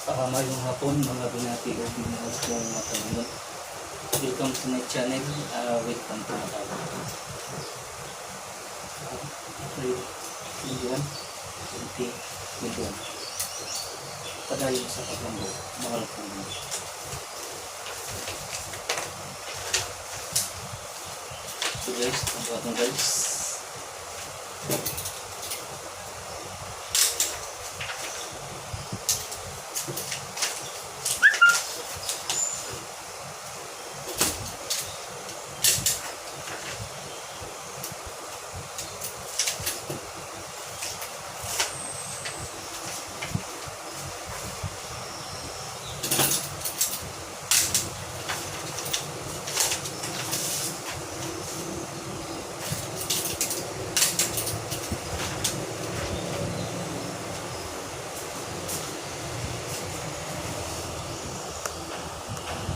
Maayong hapon, mga binati o binuhat kong mga. Welcome to my channel, welcome to Macau. April 21, 2021. Padayon sa paglambo, mahal kong mga. So guys, ang atong guys.